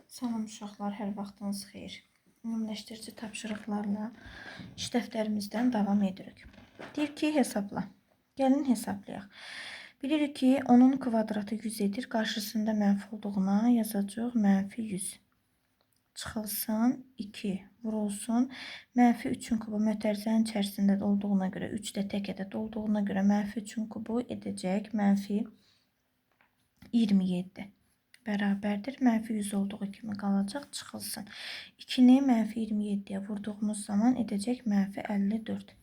Salam uşaqlar, hər vaxtınız xeyir. Ümumiləşdirici tapşırıqlarla iş dəftərimizdən davam edirik. Deyir ki, hesabla. Gəlin hesablayaq. Bilirik ki, onun kvadratı 100 edir. Qarşısında mənfi olduğuna yazacağıq mənfi 100. Çıxılsın 2, vurulsun. Mənfi 3-ün kubu mötərizənin içərisində olduğuna görə, 3 də tək ədəd olduğuna görə mənfi 3-ün kubu edəcək mənfi 27. Bərabərdir. Mənfi 100 olduğu kimi qalacaq, çıxılsın. 2-ni mənfi 27-yə vurduğumuz zaman edəcək mənfi 54.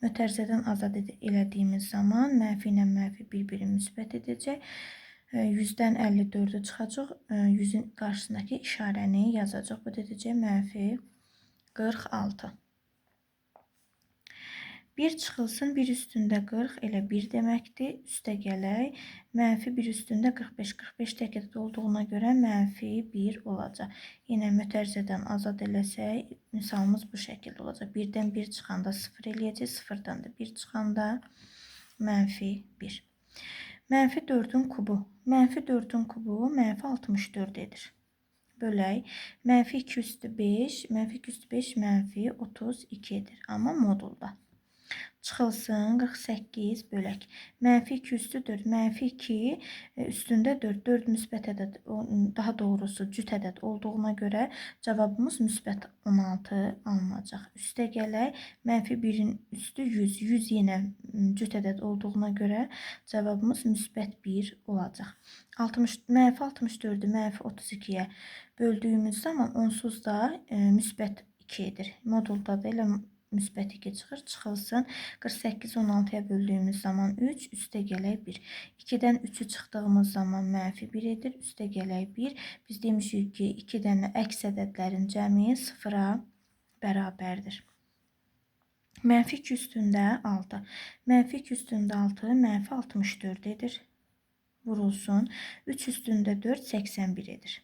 Mötərizədən azad elədiyimiz zaman mənfi ilə mənfi bir-biri müsbət edəcək. 100-dən 54-ü çıxacaq. 100-ün qarşısındakı işarəni yazacaq. Bu da edəcək mənfi 46. 1 çıxılsın, 1 üstündə 40 elə 1 deməkdir. Üstə gələk. Mənfi 1 üstündə 45. 45 tək ədəd olduğuna görə mənfi 1 olacaq. Yenə mötərizədən azad eləsək, misalımız bu şəkildə olacaq. 1-dən 1 çıxanda 0 eləyəcək. 0-dan da 1 çıxanda mənfi 1. Mənfi 4-ün kubu. Mənfi 4-ün kubu mənfi 64 edir. Bölək. Mənfi 2 üstü 5. Mənfi 2 üstü 5 mənfi 32 edir. Amma modulda. Çıxılsın 48 bölək. Mənfi 2 üstü 4. Mənfi 2 üstündə 4. 4 müsbət ədəd, daha doğrusu cüt ədəd olduğuna görə cavabımız müsbət 16 alınacaq. Üstə gələk. Mənfi 1-in üstü 100. 100 yenə cüt ədəd olduğuna görə cavabımız müsbət 1 olacaq. Mənfi 64-ü mənfi 32-yə böldüyümüz zaman onsuz da müsbət 2 edir. Modulda da elə müsbət 2 çıxır. Çıxılsın. 48-i 16-ya böldüyümüz zaman 3, üstə gələk 1. 2-dən 3-ü çıxdığımız zaman mənfi 1 edir. Üstə gələk 1. Biz demişik ki, 2 dənə əks ədədlərin cəmi 0-a bərabərdir. Mənfi 2 üstündə 6. Mənfi 2 üstündə 6, mənfi 64 edir. Vurulsun. 3 üstündə 4, 81 edir.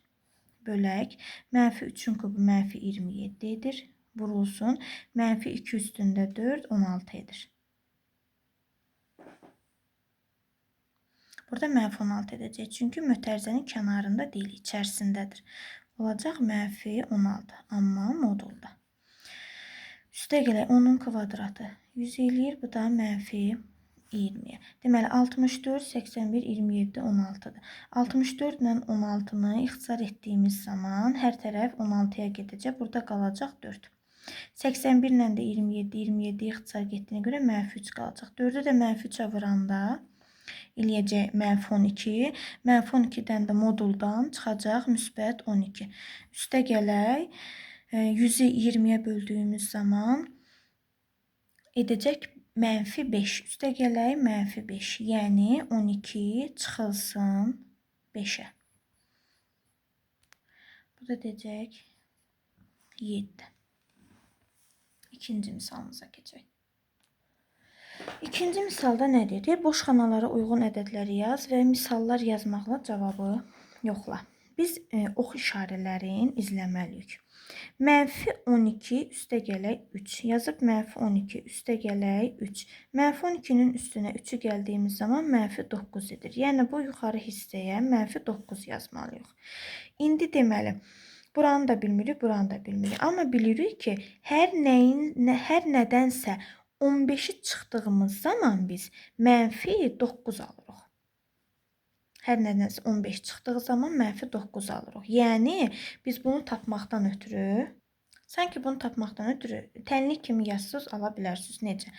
Bölək. Mənfi 3-ün kubu mənfi 27 edir. Vurulsun. Mənfi 2 üstündə 4, 16 edir. Burada mənfi 16 edəcək. Çünki mötərizənin kənarında deyil, içərisindədir. Olacaq mənfi 16, amma modulda. Üstə gələk 10-un kvadratı 100 eləyir. Bu da mənfi 20-yə. Deməli, 64, 81, 27, 16-dır. 64 ilə 16-nı ixtisar etdiyimiz zaman hər tərəf 16-ya gedəcək. Burada qalacaq 4. 81 ilə də 27, 27 ixtisar getdiyinə görə mənfi 3 qalacaq. 4-ü də mənfi 3-ə vuranda eləyəcək mənfi 12. Mənfi 12-dən də moduldan çıxacaq müsbət 12. Üstə gələk. 100-ü 20-yə böldüyümüz zaman edəcək mənfi 5. Üstə gələk mənfi 5. Yəni 12 çıxılsın 5-ə. Bu da edəcək 7. İkinci misalımıza keçək. İkinci misalda nə deyir? Boş xanalara uyğun ədədləri yaz və misallar yazmaqla cavabı yoxla. Biz ox işarələrini izləməliyik. Mənfi 12 üstə gələk 3. Yazıb mənfi 12 üstə gələk 3. Mənfi 12-nin üstünə 3-ü gəldiyimiz zaman mənfi 9 edir. Yəni bu yuxarı hissəyə mənfi 9 yazmalıyıq. İndi deməli, buranı da bilmirik, buranı da bilmirik. Amma bilirik ki, hər nədənsə 15-i çıxdığımız zaman biz mənfi 9 alırıq. Hər nədənsə 15 çıxdığı zaman mənfi 9 alırıq. Yəni, biz bunu tapmaqdan ötürü, sanki bunu tapmaqdan ötürü tənlik kimi yazsız ala bilərsiniz. Necə?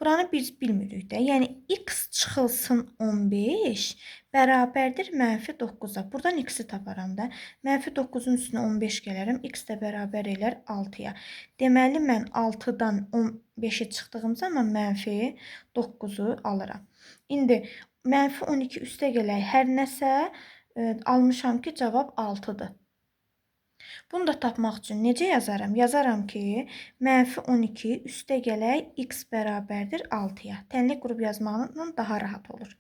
Buranı biz bilmirik də. Yəni, x çıxılsın 15 bərabərdir mənfi 9-a. Buradan x-i taparam da. Mənfi 9-un üstünə 15 gələrəm. X də bərabər elər 6-ya. Deməli, mən 6-dan 15-i çıxdığım zaman mənfi 9-u alıram. İndi mənfi 12 üstə gələk. Hər nəsə almışam ki, cavab 6-dır. Bunu da tapmaq üçün necə yazaram? Yazaram ki, mənfi 12 üstə gələk x bərabərdir 6-ya. Tənlik qrup yazmaqla daha rahat olur.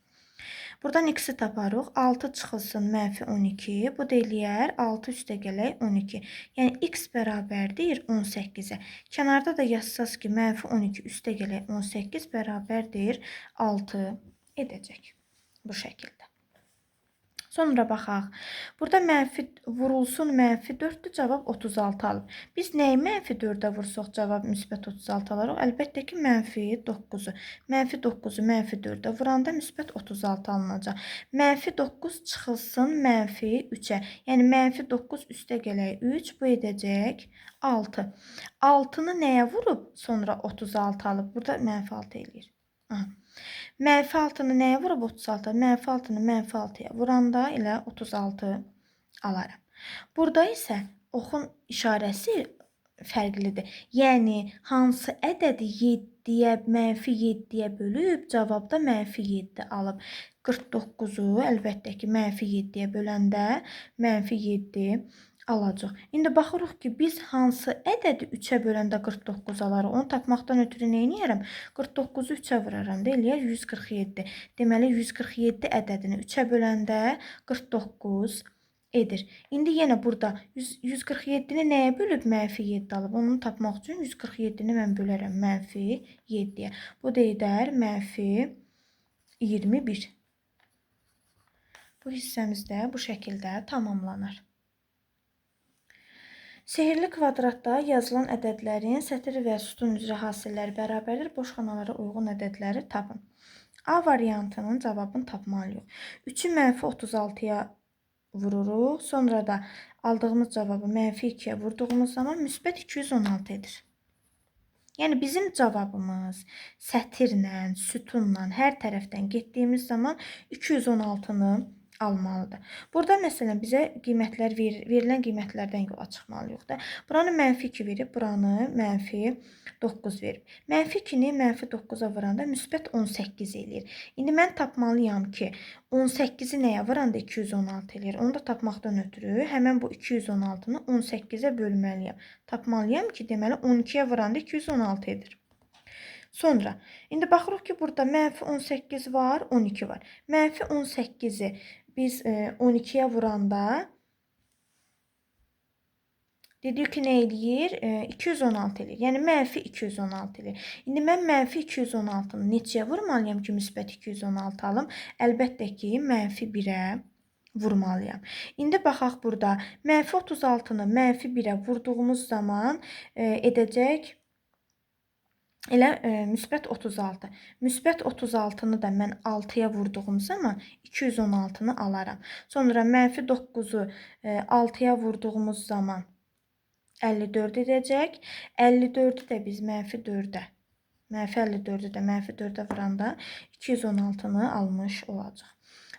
Buradan x-i taparıq. 6 çıxılsın mənfi 12. Bu da eləyər 6 üstə gələk 12. Yəni x bərabərdir 18-ə. Kənarda da yazsaz ki, mənfi 12 üstə gələk 18 bərabərdir 6 edəcək. Bu şəkildə. Sonra baxaq. Burada mənfi vurulsun mənfi 4-dür, cavab 36 alıb. Biz nəyi mənfi 4-ə vursaq cavab müsbət 36 alarıq? Əlbəttə ki, mənfi 9-u. Mənfi 9-u mənfi 4-ə vuranda müsbət 36 alınacaq. Mənfi 9 çıxılsın mənfi 3-ə. Yəni mənfi 9 üstə gələk 3, bu edəcək 6. 6-nı nəyə vurub sonra 36 alıb? Burada mənfi 6 eləyir. Aha. Mənfi 6-nı nəyə vurub 36? Mənfi 6-nı mənfi 6-ya vuranda elə 36 alaram. Burada isə oxun işarəsi fərqlidir. Yəni, hansı ədədi 7-yə, mənfi 7-yə bölüb, cavabda mənfi 7 alıb. 49-u əlbəttə ki, mənfi 7-yə böləndə mənfi 7 alacaq. İndi baxırıq ki, biz hansı ədədi 3-ə böləndə 49 alarıq. Onu tapmaqdan ötürü nə eləyərəm? 49-u 3-ə vuraram da, eləyər 147. Deməli, 147 ədədini 3-ə böləndə 49 edir. İndi yenə burada 147-ni nəyə bölüb mənfi 7 alıb? Onu tapmaq üçün 147-ni mən bölərəm mənfi 7-yə. Bu da edər mənfi 21. Bu hissəmiz də bu şəkildə tamamlanır. Sehirli kvadratda yazılan ədədlərin sətir və sütun üzrə hasilləri bərabərdir. Boş xanalara uyğun ədədləri tapın. A variantının cavabını tapmalıyıq. 3-ü mənfi 36-ya vururuq. Sonra da aldığımız cavabı mənfi 2-yə vurduğumuz zaman müsbət 216 edir. Yəni bizim cavabımız sətirlə, sütunla hər tərəfdən getdiyimiz zaman 216-nı almalıdır. Burada məsələn bizə qiymətlər verilən qiymətlərdən yola çıxmalıyıq da. Buranı mənfi 2 verib, buranı mənfi 9 verib. Mənfi 2-ni mənfi 9-a vuranda müsbət 18 eləyir. İndi mən tapmalıyam ki, 18-i nəyə vuranda 216 eləyir. Onu da tapmaqdan ötürü həmən bu 216-nı 18-ə bölməliyəm. Tapmalıyam ki, deməli 12-yə vuranda 216 edir. Sonra, indi baxırıq ki, burada mənfi 18 var, 12 var. Mənfi 18-i biz 12-yə vuranda dedik ki, nə eləyir? 216 eləyir. Yəni, mənfi 216 eləyir. İndi mən mənfi 216-nı neçəyə vurmalıyam ki, müsbət 216 alım? Əlbəttə ki, mənfi 1-ə vurmalıyam. İndi baxaq burada. Mənfi 36-nı mənfi 1-ə vurduğumuz zaman edəcək elə müsbət 36. Müsbət 36-nı da mən 6-ya vurduğum zaman 216-nı alaram. Sonra mənfi 9-u 6-ya vurduğumuz zaman 54 edəcək. 54-ü də biz mənfi 4-ə, mənfi 54-ü də mənfi 4-ə vuranda 216-nı almış olacaq.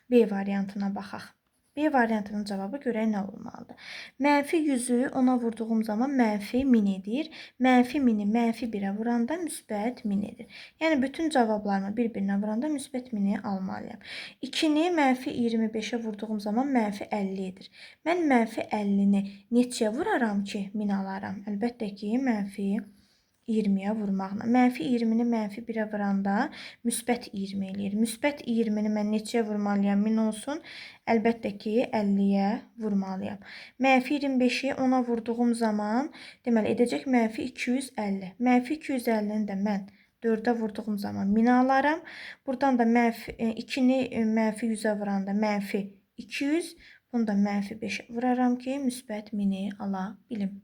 B variantına baxaq. B variantının cavabı görək nə olmalıdır. Mənfi 100-ü 10-a vurduğum zaman mənfi 1000 edir. Mənfi 1000-i mənfi 1-ə vuranda müsbət 1000 edir. Yəni, bütün cavablarımı bir-birinə vuranda müsbət 1000-i almalıyam. 2-ni mənfi 25-ə vurduğum zaman mənfi 50 edir. Mən mənfi 50-ni neçəyə vuraram ki, 1000 alaram? Əlbəttə ki, mənfi 20-yə vurmaqla. Mənfi 20-ni mənfi 1-ə vuranda müsbət 20 eləyir. Müsbət 20-ni mən neçəyə vurmalıyam? 1000 olsun. Əlbəttə ki, 50-yə vurmalıyam. Mənfi 25-i 10-a vurduğum zaman, deməli, edəcək mənfi 250. Mənfi 250-ni də mən 4-ə vurduğum zaman 1000 alaram. Buradan da mənfi 2-ni mənfi 100-ə vuranda mənfi 200. Bunu da mənfi 5-ə vuraram ki, müsbət 1000-i ala bilim.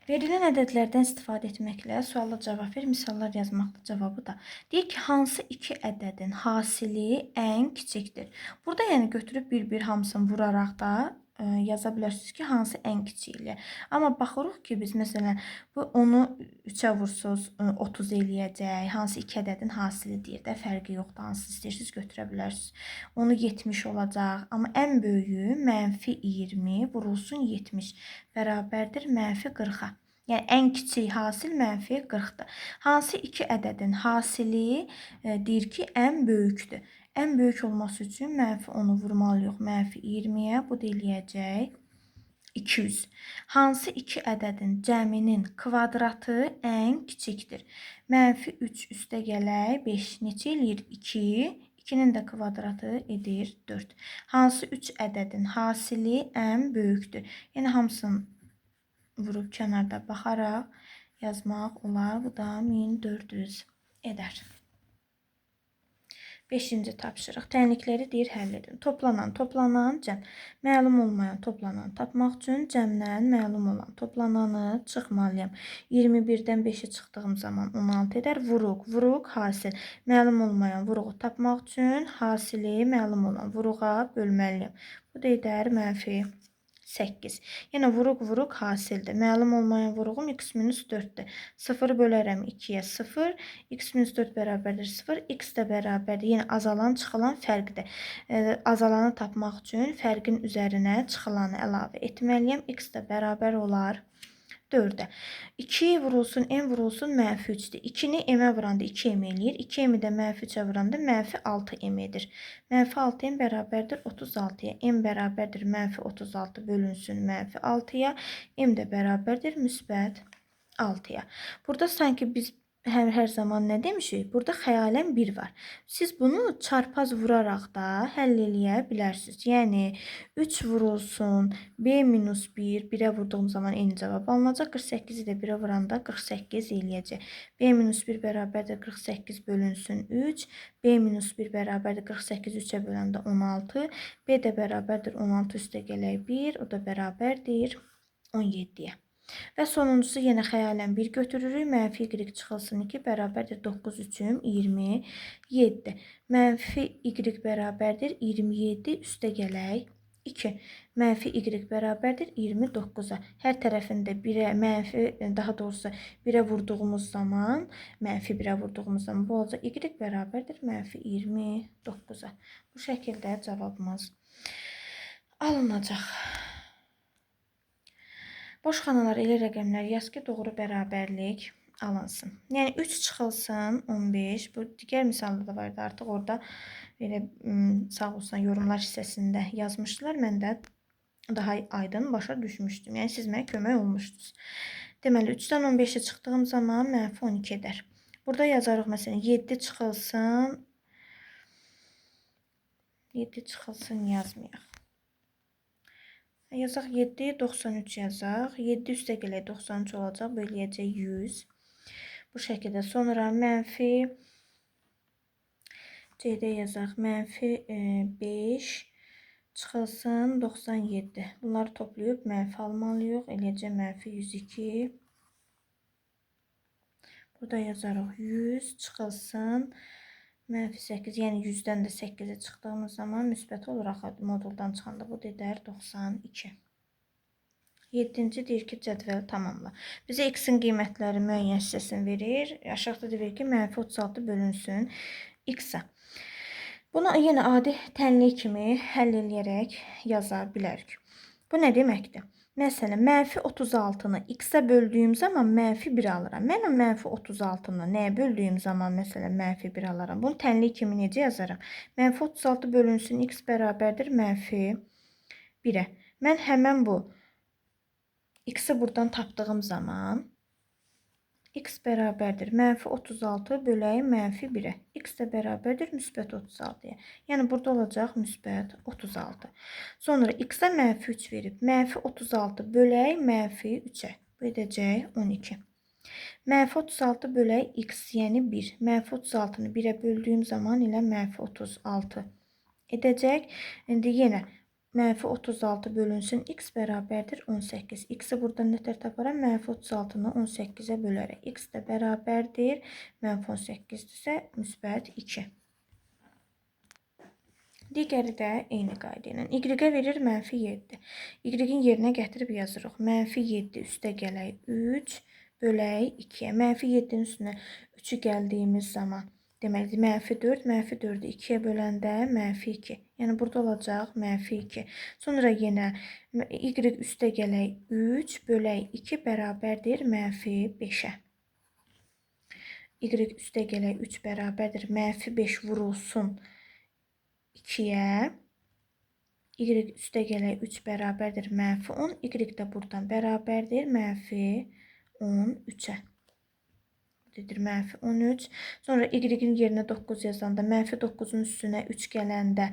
Verilən ədədlərdən istifadə etməklə suala cavab ver, misallar yazmaqda cavabı da. Deyir ki, hansı iki ədədin hasili ən kiçikdir? Burada yəni götürüb bir-bir hamısını vuraraq da yaza bilərsiniz ki, hansı ən kiçikli. Amma baxırıq ki, biz məsələn bu 10-u 3-ə vursuz 30 eləyəcək. Hansı iki ədədin hasili deyir də, fərqi yoxdur. Hansı istəyirsiniz götürə bilərsiniz. Onu 70 olacaq. Amma ən böyüyü mənfi 20 vurulsun 70 bərabərdir mənfi 40-a. Yəni ən kiçik hasil mənfi 40-dır. Hansı iki ədədin hasili deyir ki, ən böyükdür. Ən böyük olması üçün mənfi 10-u vurmalıyıq mənfi 20-yə. Bu da eləyəcək 200. Hansı iki ədədin cəminin kvadratı ən kiçikdir? Mənfi 3 üstə gələk 5 neçə eləyir? 2. 2-nin də kvadratı edir 4. Hansı 3 ədədin hasili ən böyükdür? Yəni hamısını vurub kənarda baxaraq yazmaq olar. Bu da 1400 edər. Beşinci tapşırıq. Tənlikləri deyir, həll edin. Toplanan, toplanan, cəm. Məlum olmayan toplanan tapmaq üçün cəmdən məlum olan toplananı çıxmalıyam. 21-dən 5-i çıxdığım zaman 16 edər. Vuruq, vuruq, hasil. Məlum olmayan vuruğu tapmaq üçün hasili məlum olan vuruğa bölməliyəm. Bu da edər mənfi 8. Yenə vuruq, vuruq hasildir. Məlum olmayan vuruğum x minus 4-dür. 0 bölərəm 2-yə 0. X minus 4 bərabərdir 0. X də bərabərdir. Yenə azalan çıxılan fərqdir. Azalanı tapmaq üçün fərqin üzərinə çıxılanı əlavə etməliyəm. X də bərabər olar 4-ə. 2 vurulsun, m vurulsun, mənfi 3-dür. 2-ni m-ə vuranda 2m eləyir. 2m-i də mənfi 3-ə vuranda mənfi 6m edir. Mənfi 6m bərabərdir 36-ya. M bərabərdir mənfi 36 bölünsün mənfi 6-ya. M də bərabərdir müsbət 6-ya. Burada sanki biz hər zaman nə demişik? Burada xəyalən 1 var. Siz bunu çarpaz vuraraq da həll eləyə bilərsiniz. Yəni 3 vurulsun b minus 1, 1-ə vurduğum zaman eyni cavab alınacaq. 48-i də 1-ə vuranda 48 eləyəcək. B minus 1 bərabərdir 48 bölünsün 3. B minus 1 bərabərdir 48 3-ə böləndə 16. B də bərabərdir 16 üstə gələk 1. O da bərabərdir 17-yə. Və sonuncusu yenə xəyalən 1 götürürük. Mənfi y çıxılsın 2 bərabərdir 9 3-üm 27. Mənfi y bərabərdir 27 üstə gələk 2. Mənfi y bərabərdir 29-a. Hər tərəfində 1-ə mənfi, daha doğrusu 1-ə vurduğumuz zaman, mənfi 1-ə vurduğumuz zaman bu olacaq y bərabərdir mənfi 29-a. Bu şəkildə cavabımız alınacaq. Boş xanalara elə rəqəmlər yaz ki, doğru bərabərlik alınsın. Yəni 3 çıxılsın 15. Bu digər misalda da vardı. Artıq orada belə sağ olsun yorumlar hissəsində yazmışdılar. Mən də daha aydın başa düşmüşdüm. Yəni siz mənə kömək olmuşdunuz. Deməli 3-dən 15-i çıxdığım zaman mənfi 12 edər. Burada yazarıq məsələn 7 çıxılsın. 7 çıxılsın yazmayaq. Yazaq 7, 93 yazaq. 7 üstə gələk 93 olacaq. Bu eləyəcək 100. Bu şəkildə. Sonra mənfi C-də yazaq. Mənfi 5 çıxılsın 97. Bunları toplayıb mənfi almalıyıq. Eləyəcək mənfi 102. Burada yazarıq 100 çıxılsın mənfi 8, yəni 100-dən də 8-ə çıxdığımız zaman müsbət olur. Axı moduldan çıxanda bu edər 92. 7-ci deyir ki, cədvəli tamamla. Bizə x-in qiymətləri müəyyən hissəsini verir. Aşağıda da verir ki, mənfi 36 bölünsün x-ə. Bunu yenə adi tənlik kimi həll eləyərək yaza bilərik. Bu nə deməkdir? Məsələn, mənfi 36-nı x-ə böldüyüm zaman mənfi 1 alıram. Mən o mənfi 36-nı nəyə böldüyüm zaman məsələn mənfi 1 alaram. Bunu tənlik kimi necə yazaram? Mənfi 36 bölünsün x bərabərdir mənfi 1-ə. Mən həmən bu x-i buradan tapdığım zaman x bərabərdir mənfi 36 bölək mənfi 1-ə. X də bərabərdir müsbət 36-ya. Yəni burada olacaq müsbət 36. Sonra x-ə mənfi 3 verib mənfi 36 bölək mənfi 3-ə. Bu edəcək 12. Mənfi 36 bölək x, yəni 1. Mənfi 36-nı 1-ə böldüyüm zaman ilə mənfi 36 edəcək. İndi yenə mənfi 36 bölünsün x bərabərdir 18. X-i buradan nətər taparam? Mənfi 36-nı 18-ə bölərək. X də bərabərdir. Mənfi 18-dirsə müsbət 2. Digəri də eyni qayda ilə. Y-ə verir mənfi 7. Y-in yerinə gətirib yazırıq. Mənfi 7 üstə gələk 3 bölək 2-yə. Mənfi 7-nin üstünə 3-ü gəldiyimiz zaman deməli, mənfi 4, mənfi 4-ü 2-yə böləndə mənfi 2. Yəni, burada olacaq mənfi 2. Sonra yenə y üstə gələk 3 bölək 2 bərabərdir mənfi 5-ə. Y üstə gələk 3 bərabərdir mənfi 5 vurulsun 2-yə. Y üstə gələk 3 bərabərdir mənfi 10. Y də buradan bərabərdir mənfi 13-ə. Dedir mənfi 13. Sonra y-in yerinə 9 yazanda mənfi 9-un üstünə 3 gələndə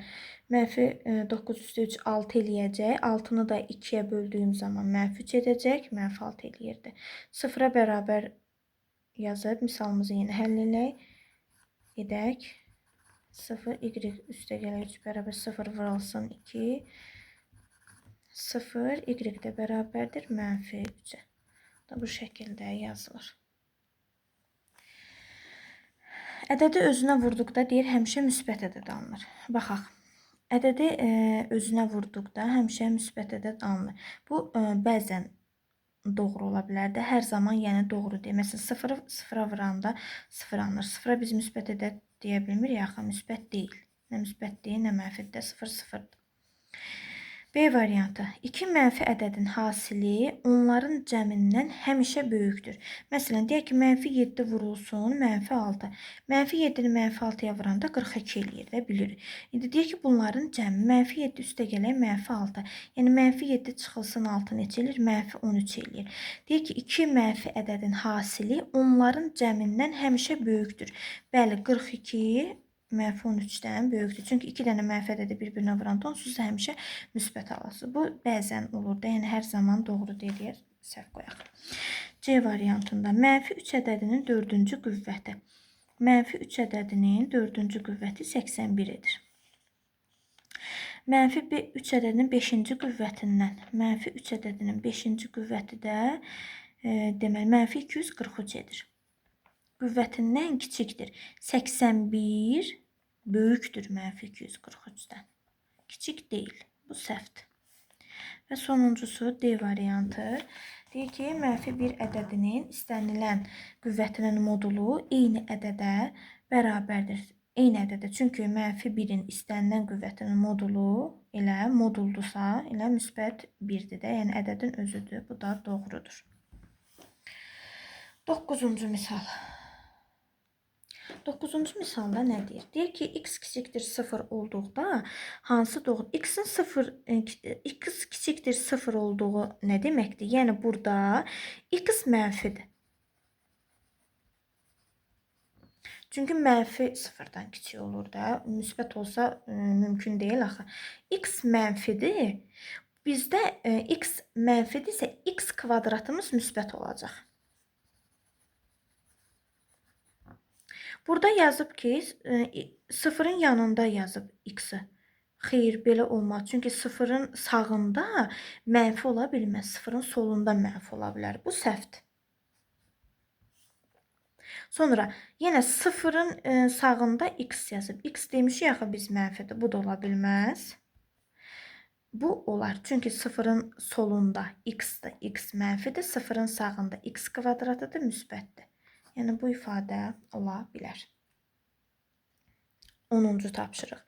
mənfi 9 üstə 3 6 eləyəcək. 6-nı da 2-yə böldüyüm zaman mənfi 3 edəcək. Mənfi 6 eləyirdi. 0-a bərabər yazıb misalımızı yenə həll edək. 0, y üstə gələk 3 bərabər 0 vurulsun 2, 0, y də bərabərdir mənfi 3-ə. Bu şəkildə yazılır. Ədədi özünə vurduqda deyir, həmişə müsbət ədəd alınır. Baxaq. Ədədi özünə vurduqda həmişə müsbət ədəd alınır. Bu, bəzən doğru ola bilər də. Hər zaman yəni doğru deyil. Məsələn, 0-ı 0-a vuranda 0 alınır. 0-a biz müsbət ədəd deyə bilmirik. Axı, müsbət deyil. Nə müsbət deyil, nə mənfidir. 0 0-dır. B variantı. 2 mənfi ədədin hasili onların cəmindən həmişə böyükdür. Məsələn, deyək ki, mənfi 7 vurulsun, mənfi 6. Mənfi 7-ni mənfi 6-ya vuranda 42 eləyir də, bilirik. İndi deyək ki, bunların cəmi mənfi 7 üstə gələk mənfi 6. Yəni, mənfi 7 çıxılsın 6 neçə eləyir? Mənfi 13 eləyir. Deyək ki, 2 mənfi ədədin hasili onların cəmindən həmişə böyükdür. Bəli, 42 mənfi 13-dən böyükdür. Çünki 2 dənə mənfi ədədi bir-birinə vuranda onsuz da həmişə müsbət alırsınız. Bu bəzən olur da, yəni hər zaman doğru deyil, səhv qoyaq. C variantında mənfi 3 ədədinin 4-cü qüvvəti. Mənfi 3 ədədinin 4-cü qüvvəti 81 edir. Mənfi 3 ədədinin 5-ci qüvvətindən, mənfi 3 ədədinin 5-ci qüvvəti də deməli, mənfi 243 edir. Qüvvətindən kiçikdir. 81 böyükdür mənfi 243-dən. Kiçik deyil. Bu səhvdir. Və sonuncusu D variantı. Deyir ki, mənfi 1 ədədinin istənilən qüvvətinin modulu eyni ədədə bərabərdir. Eyni ədədə. Çünki mənfi 1-in istənilən qüvvətinin modulu elə moduldursa, elə müsbət 1-dir də. Yəni ədədin özüdür. Bu da doğrudur. 9-cu misal. 9-cu misalda nə deyir? Deyir ki, x kiçikdir 0 olduqda hansı doğru? X-in 0, x kiçikdir 0 olduğu nə deməkdir? Yəni burada x mənfidir. Çünki mənfi 0-dan kiçik olur da. Müsbət olsa mümkün deyil axı. X mənfidir. Bizdə x mənfidirsə x kvadratımız müsbət olacaq. Burada yazıb ki, 0-ın yanında yazıb x-i. Xeyr, belə olmaz. Çünki 0-ın sağında mənfi ola bilməz. 0-ın solunda mənfi ola bilər. Bu səhvdir. Sonra yenə 0-ın sağında x yazıb. X demişik axı biz mənfidir. Bu da ola bilməz. Bu olar. Çünki 0-ın solunda x-dir. X mənfidir. 0-ın sağında x kvadratıdır, müsbətdir. Yəni bu ifadə ola bilər. 10-cu tapşırıq.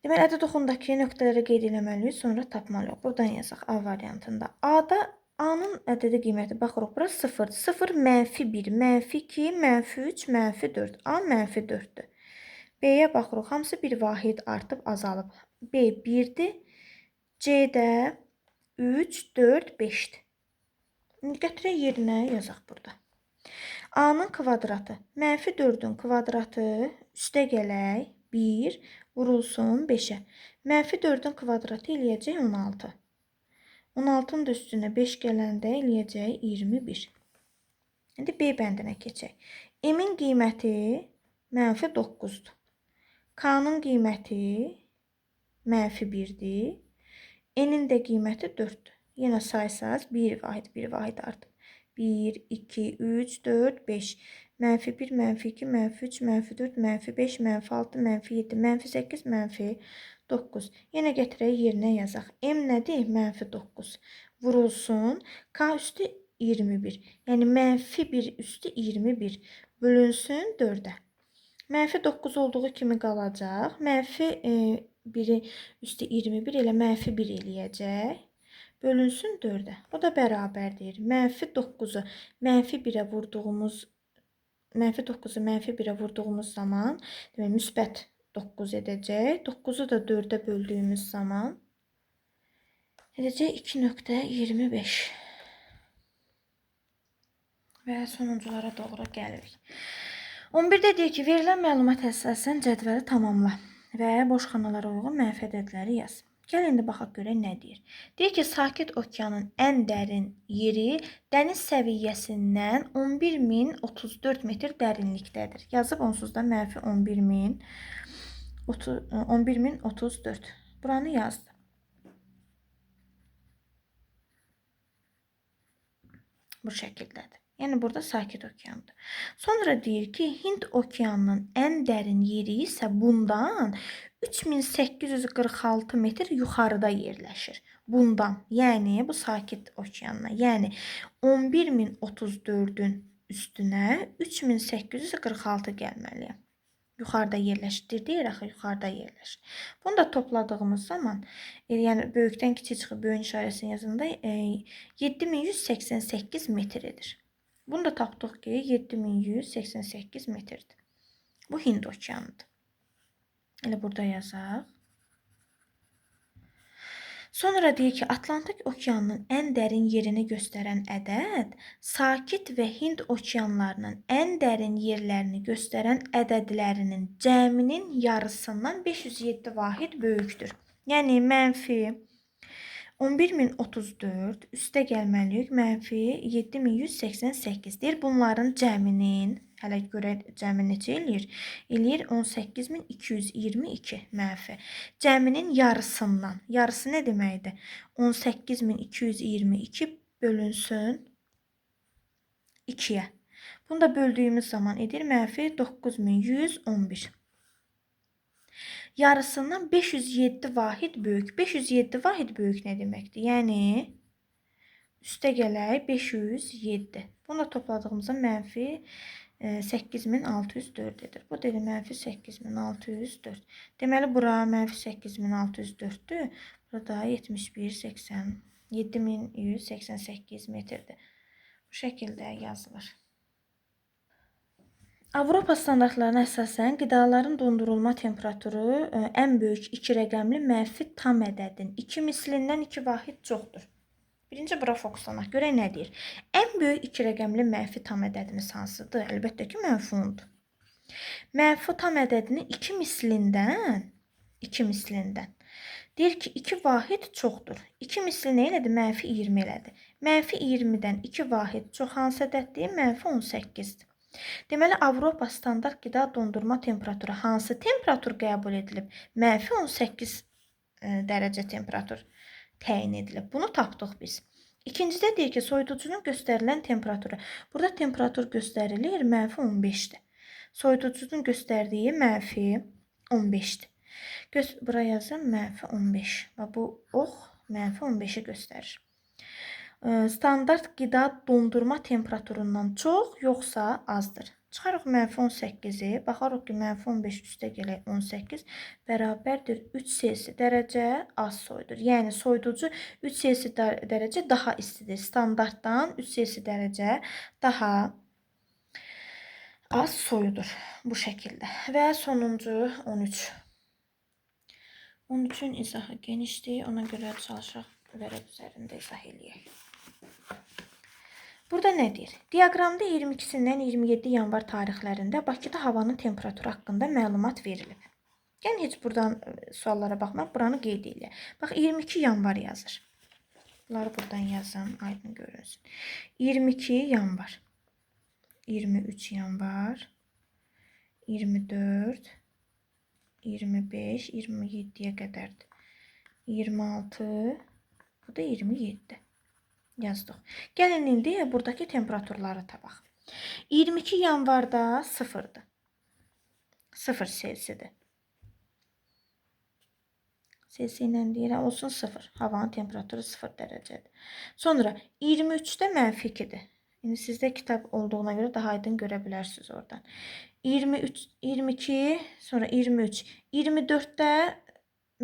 Deməli, ədəd oxundakı nöqtələri qeyd eləməliyik, sonra tapmalıyıq. Buradan yazaq A variantında. A-da A-nın ədədi qiyməti baxırıq. Bura 0-dır. 0 mənfi 1, mənfi 2, mənfi 3, mənfi 4. A mənfi 4-dür. B-yə baxırıq. Hamısı bir vahid artıb azalıb. B 1-dir. C də 3, 4, 5-dir. İndi gətirək yerinə yazaq burada. A-nın kvadratı. Mənfi 4-ün kvadratı üstə gələk 1 vurulsun 5-ə. Mənfi 4-ün kvadratı eləyəcək 16. 16-nın da üstünə 5 gələndə eləyəcək 21. İndi B bəndinə keçək. M-in qiyməti mənfi 9-dur. K-nın qiyməti mənfi 1-dir. N-in də qiyməti 4-dür. Yenə saysaz 1 vahid, 1 vahid artıb. 1, 2, 3, 4, 5. Mənfi 1, mənfi 2, mənfi 3, mənfi 4, mənfi 5, mənfi 6, mənfi 7, mənfi 8, mənfi 9. Yenə gətirək yerinə yazaq. M nədir? Mənfi 9. Vurulsun. K üstü 21. Yəni mənfi 1 üstü 21. Bölünsün 4-ə. Mənfi 9 olduğu kimi qalacaq. Mənfi 1-i üstü 21 elə mənfi 1 eləyəcək. Bölünsün 4-ə. O da bərabərdir. Mənfi 9-u mənfi 1-ə vurduğumuz mənfi 9-u mənfi 1-ə vurduğumuz zaman demək müsbət 9 edəcək. 9-u da 4-ə böldüyümüz zaman edəcək 2.25. Və sonunculara doğru gəlirik. 11-də deyir ki, verilən məlumat əsasən cədvəli tamamla və boş xanalara uyğun mənfi ədədləri yaz. Gəl indi baxaq görək nə deyir. Deyir ki, Sakit Okeanın ən dərin yeri dəniz səviyyəsindən 11.034 metr dərinlikdədir. Yazıb onsuz da mənfi 11.034. 11034. Buranı yazdım. Bu şəkildədir. Yəni burada Sakit okeandır. Sonra deyir ki, Hind okeanının ən dərin yeri isə bundan 3846 metr yuxarıda yerləşir. Bundan, yəni bu Sakit okeanına, yəni 11034-ün üstünə 3846 gəlməliyəm. Yuxarıda yerləşdir deyir axı, yuxarıda yerləşir. Bunu da topladığımız zaman, yəni böyükdən kiçik çıxıb böyüyün işarəsini yazanda 7188 metr edir. Bunu da tapdıq ki, 7188 metrdir. Bu Hind okeanıdır. Elə burada yazaq. Sonra deyir ki, Atlantik okeanının ən dərin yerini göstərən ədəd Sakit və Hind okeanlarının ən dərin yerlərini göstərən ədədlərinin cəminin yarısından 507 vahid böyükdür. Yəni mənfi 11034 üstə gəlməliyik, mənfi 7188 deyir. Bunların cəminin, hələ görək cəmi neçə eləyir? Eləyir 18222 mənfi. Cəminin yarısından, yarısı nə deməkdir? 18222 bölünsün 2-yə. Bunu da böldüyümüz zaman edir mənfi 9111. Yarısından 507 vahid böyük. 507 vahid böyük nə deməkdir? Yəni, üstə gələk 507. Bunu da topladığımızda mənfi 8604 edir. Bu dedi mənfi 8604. Deməli, bura mənfi 8604-dür. Burada 7188 metrdir. Bu şəkildə yazılır. Avropa standartlarına əsasən qidaların dondurulma temperaturu ən böyük 2 rəqəmli mənfi tam ədədin 2 mislindən 2 vahid çoxdur. Birinci bura fokuslanaq. Görək nə deyir. Ən böyük 2 rəqəmli mənfi tam ədədimiz hansıdır? Əlbəttə ki, mənfi 10-dur. Mənfi tam ədədinin 2 mislindən, 2 mislindən. Deyir ki, 2 vahid çoxdur. 2 misli nə elədi? Mənfi 20 elədi. Mənfi 20-dən 2 vahid çox hansı ədəddir? Mənfi 18-dir. Deməli, Avropa standart qida dondurma temperaturu hansı temperatur qəbul edilib? Mənfi 18 dərəcə temperatur təyin edilib. Bunu tapdıq biz. İkincidə deyir ki, soyuducunun göstərilən temperaturu. Burada temperatur göstərilir, mənfi 15-dir. Soyuducunun göstərdiyi mənfi 15-dir. Bura yazım, mənfi 15. Və bu ox mənfi 15-i göstərir. Standart qida dondurma temperaturundan çox, yoxsa azdır. Çıxarıq mənfi 18-i, baxarıq ki, mənfi 15 üstə gələk 18 bərabərdir 3 Selsi dərəcə az soyudur. Yəni, soyuducu 3 Selsi dərəcə daha istidir. Standartdan 3 Selsi dərəcə daha az soyudur. Bu şəkildə. Və sonuncu 13. 13-ün izahı genişdir. Ona görə çalışaq vərəq üzərində izah eləyək. Burada nə deyir? Diaqramda 22-sindən 27 yanvar tarixlərində Bakıda havanın temperaturu haqqında məlumat verilib. Yəni, heç buradan suallara baxmaq, buranı qeyd eləyək. Bax, 22 yanvar yazır. Bunları buradan yazım, aydın görünsün. 22 yanvar, 23 yanvar, 24, 25, 27-yə qədərdir. 26, bu da 27. Yazdıq. Gəlin indi buradakı temperaturları tapaq. 22 yanvarda 0-dır. 0 Selsidir. Selsi ilə deyirəm, olsun 0. Havanın temperaturu 0 dərəcədir. Sonra 23-də mənfi 2-dir. İndi sizdə kitab olduğuna görə daha aydın görə bilərsiniz oradan. 23, 22, sonra 23. 24-də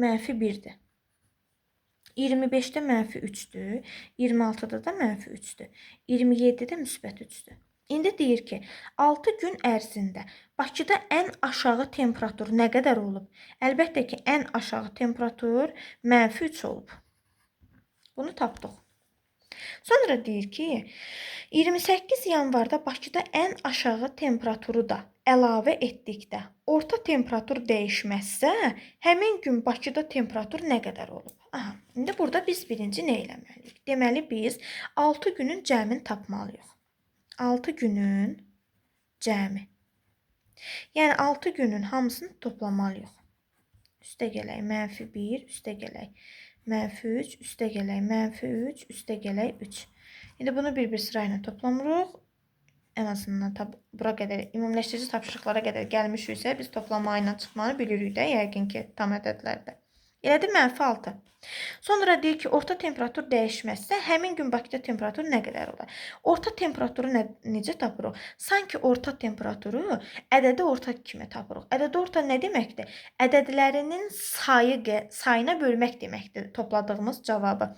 mənfi 1-dir. 25-də mənfi 3-dür, 26-da da mənfi 3-dür, 27-də müsbət 3-dür. İndi deyir ki, 6 gün ərzində Bakıda ən aşağı temperatur nə qədər olub? Əlbəttə ki, ən aşağı temperatur mənfi 3 olub. Bunu tapdıq. Sonra deyir ki, 28 yanvarda Bakıda ən aşağı temperaturu da əlavə etdikdə orta temperatur dəyişməzsə, həmin gün Bakıda temperatur nə qədər olub? Aha, indi burada biz birinci nə eləməliyik? Deməli, biz 6 günün cəmini tapmalıyıq. 6 günün cəmi. Yəni, 6 günün hamısını toplamalıyıq. Üstə gələk mənfi 1, üstə gələk mənfi 3, üstə gələk mənfi 3, üstə gələk 3. İndi bunu bir-bir sırayla toplamırıq. Ən azından bura qədər, ümumiləşdirici tapşırıqlara qədər gəlmişiksə, biz toplama ilə çıxmanı bilirik də, yəqin ki, tam ədədlərdə. Elədir mənfi 6. Sonra deyir ki, orta temperatur dəyişməzsə, həmin gün Bakıda temperatur nə qədər olar? Orta temperaturu necə tapırıq? Sanki orta temperaturu ədədi orta kimi tapırıq. Ədədi orta nə deməkdir? Ədədlərinin sayına bölmək deməkdir topladığımız cavabı.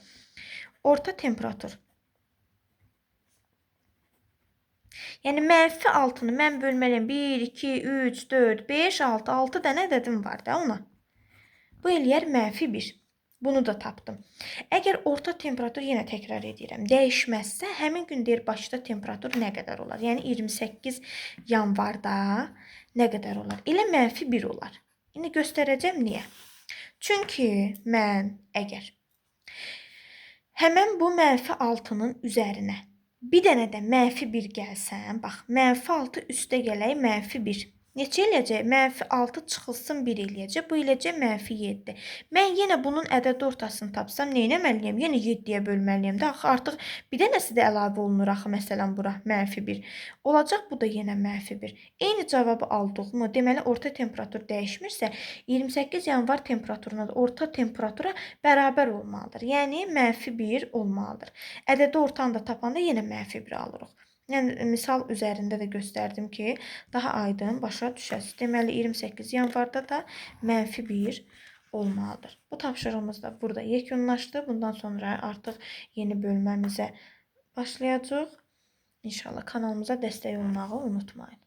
Orta temperatur. Yəni, mənfi 6-nı mən bölməliyəm. 1, 2, 3, 4, 5, 6. 6 dənə ədədim var da ona. Bu eləyər mənfi 1. Bunu da tapdım. Əgər orta temperatur, yenə təkrar edirəm, dəyişməzsə, həmin gün deyir Bakıda temperatur nə qədər olar? Yəni, 28 yanvarda nə qədər olar? Elə mənfi 1 olar. İndi göstərəcəm niyə? Çünki mən əgər həmən bu mənfi 6-nın üzərinə bir dənə də mənfi 1 gəlsəm, bax, mənfi 6 üstə gələk mənfi 1. Neçə eləyəcək? Mənfi 6 çıxılsın 1 eləyəcək. Bu eləyəcək mənfi 7. Mən yenə bunun ədədi ortasını tapsam, nə etməliyəm? Yenə 7-yə bölməliyəm də. Axı, artıq bir dənəsi də əlavə olunur axı, məsələn, bura mənfi 1. Olacaq bu da yenə mənfi 1. Eyni cavabı aldıq mı? Deməli, orta temperatur dəyişmirsə, 28 yanvar temperaturuna da orta temperatura bərabər olmalıdır. Yəni, mənfi 1 olmalıdır. Ədədi ortanı da tapanda yenə mənfi 1 alırıq. Yəni, misal üzərində də göstərdim ki, daha aydın başa düşəsiniz. Deməli, 28 yanvarda da mənfi 1 olmalıdır. Bu tapşırığımız da burada yekunlaşdı. Bundan sonra artıq yeni bölməmizə başlayacağıq. İnşallah kanalımıza dəstək olmağı unutmayın.